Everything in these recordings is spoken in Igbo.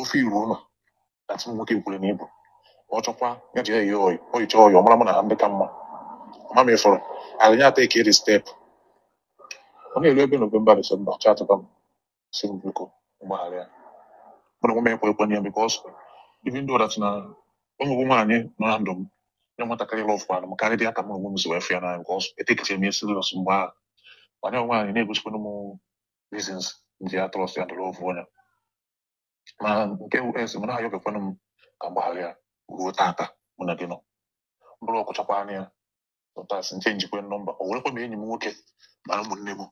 Ofe iru ụlọ na tụ nwoke kwere na ibu ọ chọkwa ya ji eyi oyi oyicha oyi ọ mara mụ na ha ndị ka mma ọma m ịfọrọ anyị ya take the step. Ọ na-eru ebe November, December, chatụba m si m biko mgbaghara ya. Mụ na onwe m ekwe ekwe ya, because even though that na ụmụ nwaanyị nọ na ndụ m nye nwatakịrị love kwara m karịa ka mụ onwe m si wee fụ ya n'anya, because etekiche m ya serious mgbe ahụ. Mana nwaanyị na-egosikwanụ m reasons m ji ya trust ya ndụrụ ofu onye ma nke es mụ na-ayọbekwanụ m ka mgbaghara ya. Ruo tata mụ na gị nọ mbụrụ ọkụchakwa anya ya sometimes nche njikwe nọmba o werekwa m enyi m nwoke ma ụmụnne m,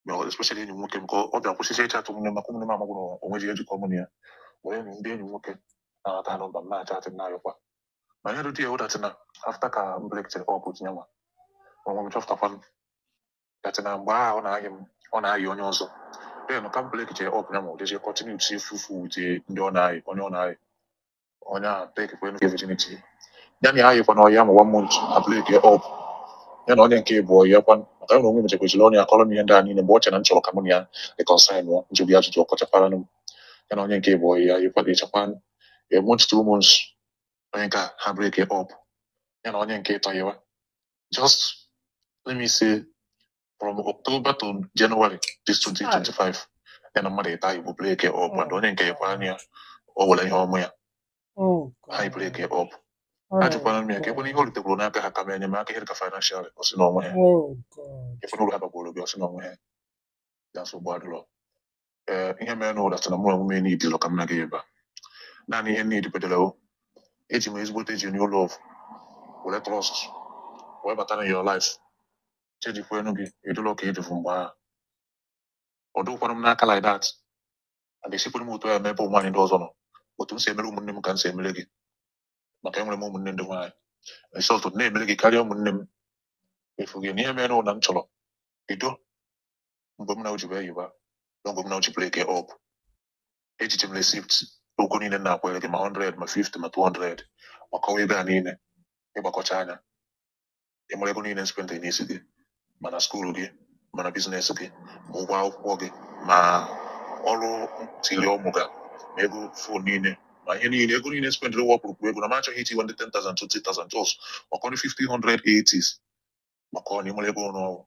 ma especially enyi m nwoke m, ka ọ bịa kwụsịsị ịchatụ ụmụnne m, maka ụmụnne m amagwụ na onwe ji ejikọ mụ na ya were enyi ndị enyi m nwoke na-anata nọmba m na-achatị m na-ayọkwa. Ma ihe dị ya ụdatị na after ka m break up tinye nwa onwe m, chọpụtakwa m that na mgbe ahụ ọ na-ayị m, ọ na-ayị onye ọzọ. Then ka m break up ya, ma ọ jezie continue to fufu with ndị ọ na-ayị, onye ọ na-ayị, onye a take kwe virginity ya na ya ayịkwa na ọya ma one month a break up ya na onye nke ịbụọ ya kwa, maka na onwe m chekwaziri onye akọrọ m ihe ndị a niile mgbe ọ chere na m chọrọ ka mụ na ya reconcile nụọ njụbụ ya ajụjụ ọkọchakwara m ya na onye nke ịbụọ ya yịkwa ịchakwa a month, 2 months, onye nke a ha break up ya na onye nke ịtọ yawa. Just let me say, from October to January this 2025, ya na mmadụ ịta Igbo break up and onye nke ịkwa anya o were ihe ọmụ ya Oh ha break God. up. Ajụkwara m ya ka ekwena ihe o ritekwuru n'aka ha ka m enyemaka ihe dịka financial, ọ sị na onwe ha Oh God. ekwena uru ha bakwuru gị, ọ sị na onwe ha ya nsogbu adịrọ. Ee, ihe mere na ụda sị na mụ onwe m n'idilọ ka m na gị ebe a naanị ihe need bedere o eji m ezigbote genuine love were trust wee bata na your life, chejikwa enu gị edulọ ka ịdịfụ mgbe ahụ. Ọ dịkwara m n'aka like that and esikwara m otu ya ebe ụmụ nwaanyị ndị ọzọ nọ, otu m si emere ụmụnne m ka m si emere gị, maka enwere m ụmụnne ndị nwaanyị esi ọtụtụ na-emere gị karịa ụmụnne m efu gị. Na ihe mere na m chọrọ bido mgbe m na oji wee yiba na mgbe m na oji break up, ejiche m receipt ụgwọ niile m na-akwere gị, ma 100, ma 50, ma 200, gbakọwa ego a niile. Ịgbakọcha anya ịmara ego niile spend n'isi gị, ma na school gị, ma na business gị, ma ụgwọ akwụkwọ gị, ma ọrụ tiri ọmụ ga, ma ego phone niile, ma ihe niile, ego niile spendịrị wọpụrụ ego na m achọghị itiwa ndị 10,000, 20,000, just maka ọnụ 50, 100, 80s, maka ọ na ịmara ego ọnụ ọrụ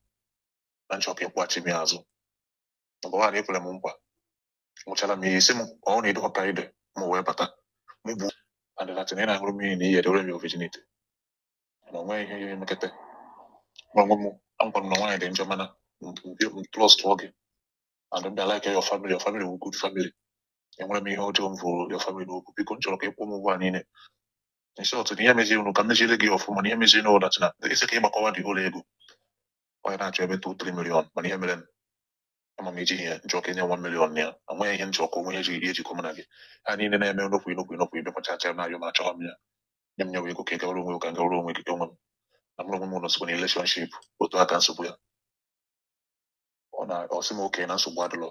na nchọ ka ịkwụghachi m ya azụ. Maka nwaanyị ekwere m nkwa nwụchara m ihe isi m ọ na-edo ka ide m wee bata mụ bụ and that na ị na-aṅụrụ mmiri na ihe edewere m ya virginity na onweghị ihe ihe emekete. Ma onwe m amakwa m na nwaanyị dị njọ, mana m trust gị and m bịa like your family. Your family wụ good family. Enwere m ihe ọjọọ m vụrụ your family n'okwu. Biko, m chọrọ ka ị kwụọ m ụgwọ a niile. In short, na ihe meziri unu ka meziere gị ọfụma, na ihe meziri na that na isi ka ịgbakọwa dị ụlọ ego onye na-achọ ebe 2 3 million, mana ihe mere ama m ejighị ya nchọ ka enye 1 million ya onweghị ihe nchọ ka onwe ihe eji ejikọ mụ na gị ha niile na-eme nnukwu nnukwu nnukwu ịbịakwachacha m na-ayọ m achọghị m ya. Nye m nyewe ego ka ị gawara onwe gị, ka m gawara onwe gị onwe m na mụ na onwe m nọsikwa na relationship otu aka nsogbu ya. Ọ na ọ sị m oke na nsogbu adịlọ.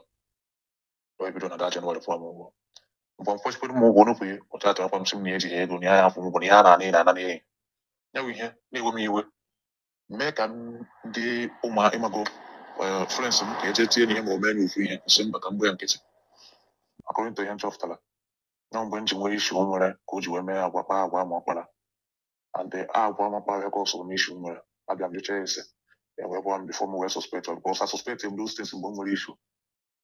O ebido na that January kwụọ m ụgwọ. Mgbe m kwụsịkwara m ụgwọ n'okwu ya otu atọ akwa m sị m na ejighị ego na ya akwụ m ụgwọ na ihe a na-ana na-ana n'ihi ya bụ ihe na-ewe m iwe mee ka m ndị ụmụ ịmago friends m ka eje tie n'ihe ma o mee nye ofu ihe nsị mba ka m gbe ya nkịtị. According to ihe m chọpụtara na mgbe m ji nwere issue m nwere ka o ji wee mee agwa kpaa agwa ma ọ kpara and agwa ma kpara ya ka ọ sọrọ m issue m nwere abịa m jụcha ya ese ya wee gwa m before m wee suspect ọ, because I suspect him those things mgbe m nwere issue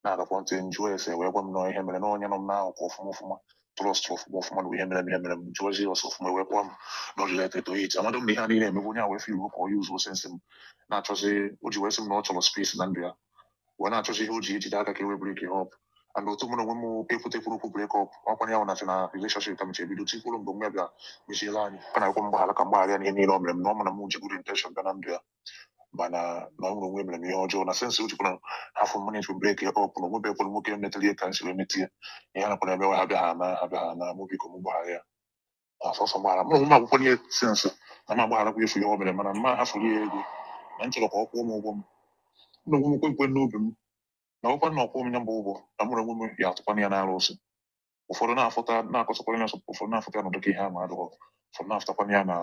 na-agakwa ntị njụọ ese wee gwa m na ihe mere na onye nọ m n'akụkụ ọfụma ọfụma trust ọfụma ọfụma na ihe mere m jụọzie ọsọ ọfụma wee gwa m not related to it. Amadụ m na ihe a niile emegbu onye a wee feel ka ọ use sense m na-achọzi o ji wee sị m na ọ chọrọ space na ndụ ya wee na-achọzi ihe o ji ejide aka ka e wee break it up. And otu mụ na onwe m ekwutekwuru okwu break up ọkwa ya na na relationship ka m ebido tikwuru mgbe m ya bịa mechiela anyị ka na-ekwe mgbaghara ka mgbaghara ya na ihe niile o mere m na ọ ma na m ji good intention bịa na ndụ ya, mana na ọ nwere onwe mere m ihe ọjọọ na sense o jikwara afọ m na break it up na onwebekwara nwoke metere ihe ka m si wee metie ihe a nakwara ebe ha bịa ha na ha bịa ha na mụ biko m gbaghara ya ọsọsọ mgbaghara mụ na onwe m akwụkwọ ihe sense na m agbagharakwa efu ihe o mere, mana mma hafụrụ ya ego na m chọrọ ka ọ kwụọ m ụgwọ m mụ na onwe m kwe n'obi m na ọkwa na ọkwụ m ya bụ ụgwọ na mụ na onwe m ya atụkwana ya n'arụsị. Ụfọdụ na-afụta na-akọsịkwara ya, ụfọdụ na-afụta ya n'ụdị ihe ama adịghọ, ụfọdụ na-afụtakwana ya na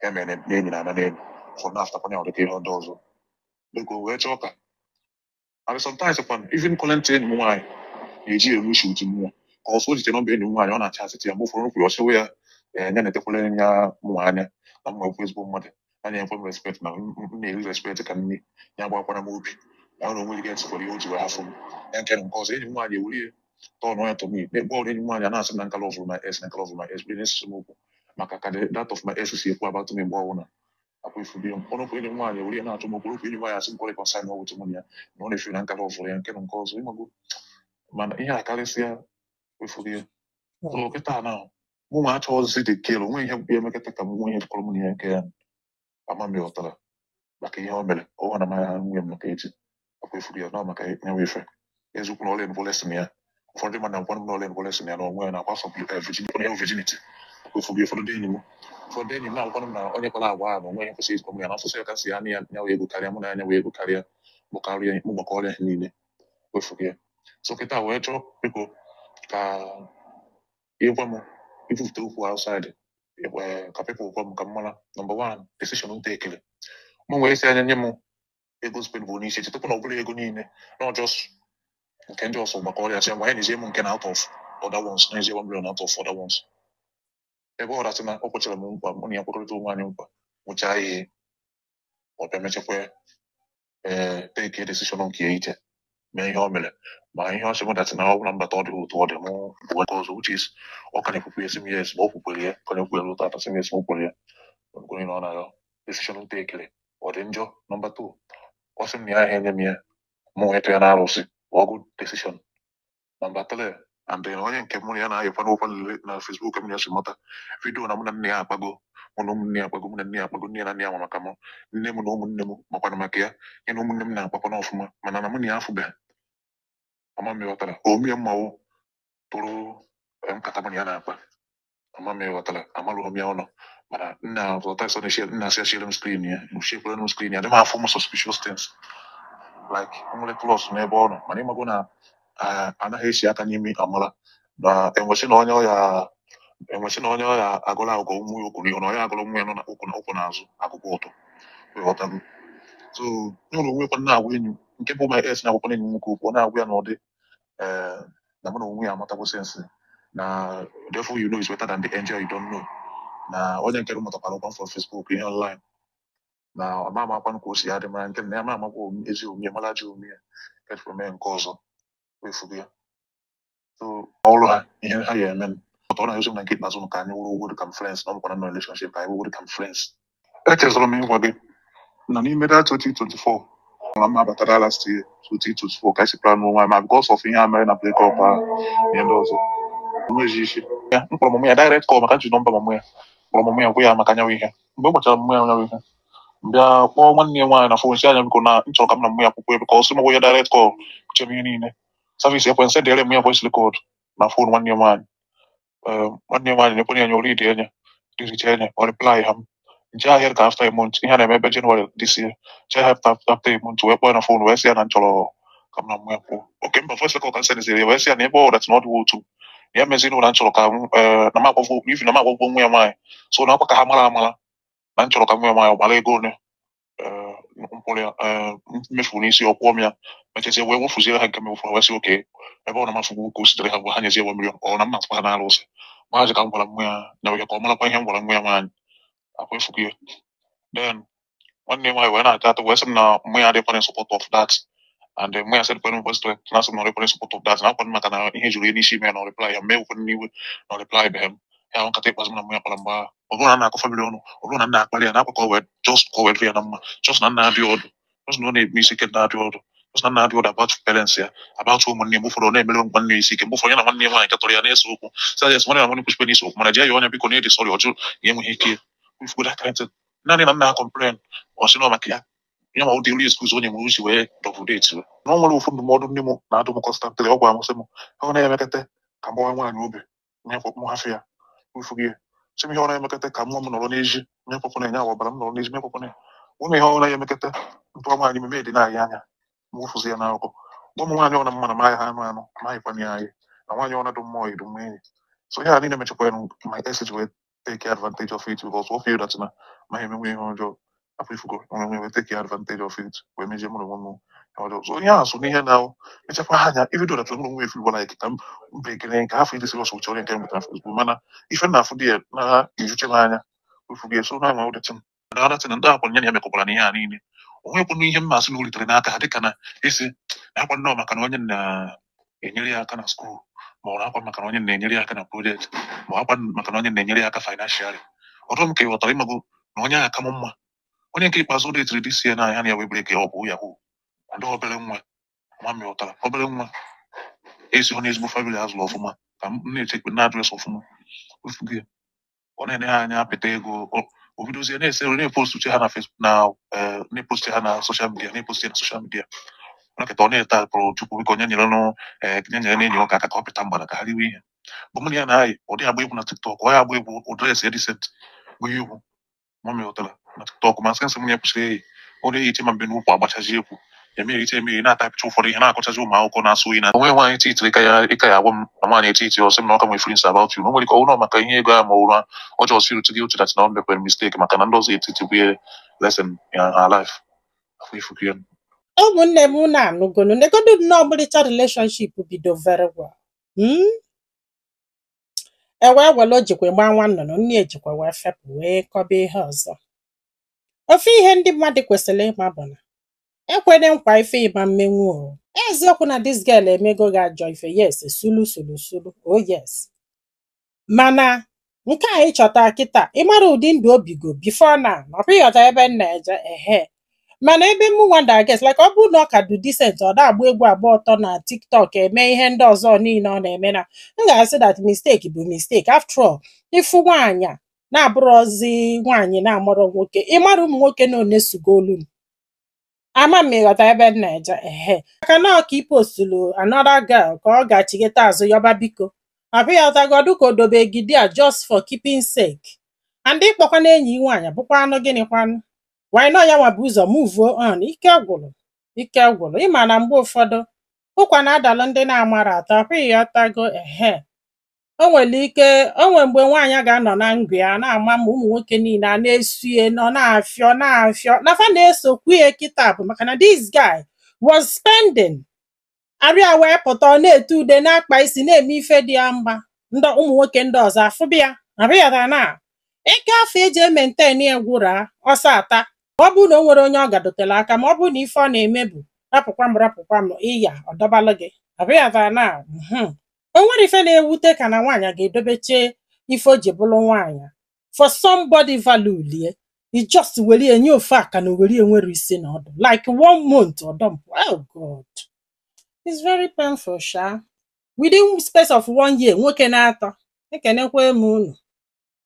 ya mere n'enyi na ana n'enyi, ụfọdụ na-afụtakwana ya ụdịka ihe ndị ọzọ biko wee chọọ ka and sometimes kwan even current enyi m nwaanyị na-eji enwe issue with mmụọ Ka ọsọ o jite nọmba enyi m nwaanyị ọ na-acha asịtị ya mgbe ụfọdụ kwuru ọsịwụ ya ya na-etekwala ya mụ anya na m nwekwa ezigbo mmadụ anya ekwe m respect na m na-eri respect ka nne ya gbakwara m obi na ọ na onwe gị etikwara ihe o ji wee hafụ m ya nke na nke ọzọ enyi m nwaanyị ewurie tọn ya to me na-ekpe ọrụ enyi m nwaanyị a na-asị m na nka love my ex na nka love my ex bụ na-esisi m okwu maka ka that of my ex si ekwu about me mgbe ọbụla akwa ifu di m ọnụ enyi m nwaanyị ewurie na-achọ m okwu okwu enyi m nwaanyị asị m kwere consign ọwụtụ mụ na ya na ọ na-efe na nka love ya nke na nke ọzọ ịmago mana ihe a karịsịa efu ya. So kịta na mụ nwa achọghịzi dị kel onwe ihe bụ emekọta ka m nwee ihe jikọrọ mụ na ya nke ya ama m ghọtara maka ihe o mere ọ na maya nwunye m maka echi akwa efu ya na maka nyewe ife eziokwu na ọla envo lesson ya ụfọdụ mmadụ na-agwa m na ọla envo lesson ya na onwe ya na akwa sọpụ virginity akwa efu gị ụfọdụ ndị enyi m ụfọdụ enyi m na-agwa m na onye kpara agwa ahụ na onwe ihe kwesịrị ịkọ m ya na asụsụ ya kasị ya na ya nyawa ego karịa mụ na ya nyawa ego karịa mụ karịa mụ gbakọrọ ya niile efu gị. So kịta wee chọọ biko ka ịgwa m ikwupụta okwu outside ka people gwa m ka m mara number one decision m tekele mụ nwee isi anya nye m ego spend bụ n'isi chetakwa na ọ bụla ego niile not just nke ndị ọsọ gbakọrọ ya sị ngwa ya nyezie m nke na out of other ones na-ezie 1 million out of other ones ebe ọ dasị na ọ kwechara m nkwa mụ na ya kwekọrịta onwe anyị nkwa nwụchaa ihe ọ bịa mechakwa ee take decision nke ya iche mee ihe o mere ma ihe ọ sị m datị na ọ bụla mbata ọ dị otu ọ dị mụ bụ nke ọzọ which is ọ ka na-ekwukwu ya sị m yes ma o kwukwere ya ka na-ekwukwere ụtọ ata sị m yes ma o kwere ya onye na ọ na-arịọ decision m tekere ọ dị njọ nọmba 2 ọ sị m na ya ahịa enye m ya mụ ịtụ ya na-arụsị ọ good decision nọmba 3 and then onye nke mụ na ya na-ayịkwa n'okwu na Facebook m ya si mata vidio na mụ na nne ya akpago mụ na ụmụnne ya akpago mụ na nne ya akpago nne ya na nne ya ma maka mụ nne m na ụmụnne m makwana maka ya ya na ụmụnne m na-akpakwa n'ọfụma mana na mụ na ya afụbeghị ama m ghọtara omie mmanwụ tụrụ nkata mụ na ya na-akpa ama m ghọtara amalụghị m ya ọnụ mana nna ghọta sọ na nna asị asịrị m screen ya shekwere m screen ya dị m afụ m suspicious things like nwere klọs n'ebe ọ nọ mana ịmago na anaghị esi aka n'imi amara na enwesị na onye ọya enwesị na onye ọya agụla agụ ụmụ ya okwu n'ihu na onye agụla ụmụ ya nọ na ụkwụ na ụkwụ n'azụ agụgụ ụtọ ịghọtago. So nye ụlọ onwe kwa na-agwa enyi nke bụ my ex na-agwakwa enyi m nwoke okwu ọ na-agwa ya na ọ dị na mụ na onwe ya amatagwo sense na therefore you know is better than the angel you don't know na onye nke mụtakwara ụkwa from Facebook ihe online na ọma amakwanụ ka o si adị mara nke na ya ma amakwa ezi omume mara ajọ omume ya kefuru mee nke ọzọ efugo ya. So ọrụ ha ihe ha ya eme ọtọ ọ na-egosi m na nke ikpeazụ m ka anyị wụrụ ụgwọ dịka m friends na ọ bụkwa na nọ relationship ka anyị wụrụ dịka m friends. Echezọrọ m ịgwa gị na n'ime that 2024 na mma batara last year 2024 ka anyị si plan onwe anyị ma because of ihe a mere na break up a ihe ndị ọzọ enweghị isi ya m kpọrọ mụmụ ya direct call maka nji nọmba mụmụ ya kpọrọ mụmụ ya gwa ya maka nyawa ihe mgbe m gwachara mụmụ ya nyawa ihe mbịa kpọọ nwanne ya nwaanyị na phone si anya biko na nchọrọ ka m na mụmụ ya kwukwu ebe ka ọ sị m gwa ya direct call kuche m ihe niile service ekwensị dịrị m ya voice record na phone nwanne ya nwaanyị nwanne ya nwaanyị na-ekwenye anya ori dị anya dịricha anya ọ reply ha m nche ahịa ka after a month ihe a na-eme ebe January this year nche ahịa after a month wee kpọọ ya na phone wee sị ya na nchọrọ ka m na mụ ya kwuo oke mba voice record ka m sendiziri ya wee sị ya na ebe ọ dat na ọ dị otu ya mezi na nchọrọ ka m na m agwagwo ifi na m agwagwo nwa ya nwaanyị so na akwa ka ha mara amara na nchọrọ ka nwa ya nwaanyị gbara ego ole mkpụrụ ya mmefu n'isi ọ kwụọ m ya mechazie wee wefuziere ha nke mefu wee sị oke ebe ọ na mafugbu ka o sitere ha gwa ha nyezie 1 million ọ na m na-atụkwa ha n'arụsị maazị ka m gwara nwa ya na ka ọ marakwa ihe m gwara nwa ya nwaanyị akwa efugo ya. Then nwanne m nwaanyị wee na-ata atụ wee sị m na mụ ya adịkwana in support of that and mụ ya sị dịkwana voice na asị m na ọ dịkwana in support of that na akwanụ maka na ihe juru ya n'isi ime ya na ọ reply ya mee wekwana n'iwe na ọ reply beghị m ya ahụ nkata ikpeazụ m na mụ ya kpara mgbe ahụ ọ bụrụ na nna akọ family ọnụ ọ bụrụ na nna akparị ya na akwa ka ọ wee just ka ọ wee dịrị ya na mma just na nna adị ọdụ just na ọ na-eme isi ike na-adị ọdụ just na nna adị ọdụ about parents ya about ụmụnne mgbe ụfọdụ ọ na-emere nwanne ya isi ike mgbe ụfọdụ ya na nwanne ya nwaanyị katọrọ ya na-ese okwu sị yes nwanne na nwanne kwuchikwe n'ise okwu mana jee ya ọnya biko na ịdị sọrị ọjụ ya enweghị ike ifugo that kind of thing. Naanị na nna complain ọ sị na ọ maka ya ya ma ụdị excuse onye nwere uche wee double date na ọ nwere ofu ndụmọdụ nne m na-adụ m constantly ọ gwara m sị m ọ na-emekete ka mgbawa nwaanyị obi mụ hafụ ya ifugo ya sị m ihe ọ na-emekete ka nwa m nọrọ n'ezi nye na enye ọbara m nọrọ n'ezi nye na ụmụ ihe ọ na-emekete ntụọ nwaanyị meme dị na-aya anya m wụfụzi ya n'akụkụ gwa m nwaanyị ọ na mma na maghị ha anụ anụ amaghịkwana ya anyị na nwaanyị ọ na-adụ mmụọ idu mma enyi so ihe a niile mechakwara my ex wee take advantage of it because ọ feel that na ma emenwe ihe ọjọọ afọ ifugo onwe wee take advantage of it wee mejie mụ na onwe m So ihe ahụ so n'ihe na echekwa ha anya even though that m onwe efu like ka m mbekere nke afọ ịdị serious with onye nke m nwetara Facebook, mana ife na afụ dị ya na ejuche m anya ofu gị so na ama ụdịtị m na adatị na ndị akwa ya na ya mekọkwara na ihe a niile. O nwekwanụ ihe mmasị na o ritere n'aka ha, dịka na esi na akwa nnọọ maka na onye na-enyere ya aka na school, ma ọ na-akwa maka na onye na-enyere ya aka na project, ma ọ akwa maka na onye na-enyere ya aka financially. Ọdụ m ka ị ghọtara, ịmago na onye ahụ aka m mma. Onye nke ikpeazụ detiri dị sie na ya na ya wee break ọ bụ yahoo. Ndị obere nwa nwa m ghọtara, obere nwa esi onye ezigbo family azụrụ ọfụma ka m na-echekwa na address ọfụma ofu gị. Ọ na-ene ha anya apịta ego, o bidozie na-ese, na-epost uche ha na Facebook, na na-epost ha na social media, na-epost ya na social media. Nakịta ọ na-ete pụrụ Chukwu biko onye nyere nụ, nye nyere na-enyi ụka aka ka ọ pịta mgbada ka ha riwe ihe bụ mụ na ya na-ayị. Ọ dịghị agba egwu na TikTok, ọ ya agba egwu ụdị esi decent bụ egwu mami ghọtara na TikTok. Ma nsị m ya kwụsịrị eyi, ọ na-eyi ma mbe n'ụkwụ agbachazi egwu eme eriche eme na-atapịcha ụfọdụ ihe, na-akọchazi ụmụ akwụkwọ na-asụ oyi na onwe nwaanyị titiri ka ya ịka ya agwa m na nwaanyị etiti ọsị m na ọka nwere feelings about you, na o nwere ike ọ bụrụ maka ihe ego ahụ, ma ọ bụrụ ọjọọ siri to guilty that na ọ mekwere mistake, maka na ndị ọzọ etiti bụ ihe lesson in her life afọ ifuku ya. Ụmụnne m, unu anụgonu negodu nnọọ ọmarịcha relationship bido very well. E wee were o jikwa gbaa nwa nnụnụ nne, ejikwa wee fepụ wee kọba ihe ọzọ. Ofe ihe ndị mmadụ kwesịrị ịma bụ na ekwene nkwa ife ịma mmenwu o. Eziokwu na this girl emego gị ajọ ife, yes, sulu sulu sulu, oh yes, mana nke a ịchọta kịta, ịmara ụdị ndụ obigo before now na ọkwa ịghọta ebe m na-eje. Ehe, mana ebe mụ nwa da guess like ọ bụrụ na ọ ka dị decent, ọ da-agba egwu agba ọtọ na TikTok, eme ihe ndị ọzọ niile ọ na-eme, na m ga-asị that mistake bụ mistake. After all, ịfụ nwaanyị a na-abụrọzi nwaanyị na-amụrọ nwoke, ịmara ụmụ nwoke na onesugo olu m ama m. Ịghọta ebe m na-eje? Ehe, maka na ọ ka ipostulu another girl ka ọ ga-achịgịta azụ yọba biko abịghọtagodu ka odobe gidi a just for keeping sake, and ịkpọkwa na enyi nwaanyị bụkwa anụ gịnịkwanụ, why not ya nwa bụ ụzọ move on. Ike gwụrụ, ike gwụrụ. Ịma na mgbe ụfọdụ ụkwa na-adalụ ndị na-amara atọ akwa, ịghọtago? Ehe, o nwere ike o nwere mgbe nwaanyị ga-anọ na ngụ ya na-ama ma ụmụ nwoke niile a na-esie nọ na-afịọ na-afịọ na fa na-esokwu ya kịta, bụ maka na this guy was spending arịa wee pụta, ọ na-ete ude, na-akpa isi, na-eme ife dị ya mma. Ndị ụmụ nwoke ndị ọzọ afụbịa abịghọtara na ego afọ eji e-maintain ya gwụra ọsọ ata. Ma ọ bụrụ na o nwere onye ọ gadotere aka, ma ọ bụrụ na ife ọ na-eme bụ rapụkwa m, rapụkwa m, ịya ọdọbalụ gị abịghọtara na o nwere ife na-ewute ka na nwaanyị ga-edobeche ife o ji bụrụ nwaanyị for somebody value lie. You just were enye ofe aka na were enwere isi na ọdụ like one month ọdọmpụ. Oh God, it's very painful sha. Within space of one year, nwoke na-atọ ekenekwa m unu.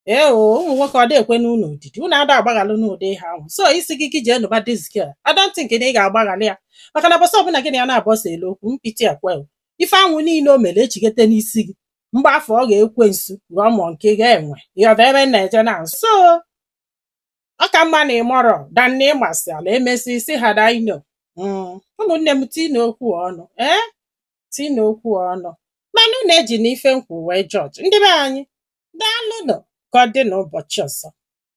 Ee o, ụmụ nwoke ọ dị ekwe n'unu odidi unu ada agbaghalụ n'ụdị ihe ahụ. So isi gị gị jee nụba this girl, I don't think na ị ga-agbaghalị ya, maka na bọsọ ọbụla gị na ya na-abọsa elu okwu mpịtị ekwe ife anwụ niile o mere echigete n'isi gị. Mgbe afọ ọ ga-ekwe nsu ghọọ mọ nke ga-enwe. Ịghọta ebe m na-eje na? So ọ ka mma na ịmọrọ dan na ịmasị ala emesi isi ha da ino. Ụmụnne m, tii na okwu ọnụ, ee, tii na okwu ọnụ, mana unu eji na ife nkwu wee jọji ndị be anyị. Daalụnụ, ka ọ dị n'ụbọchị ọzọ.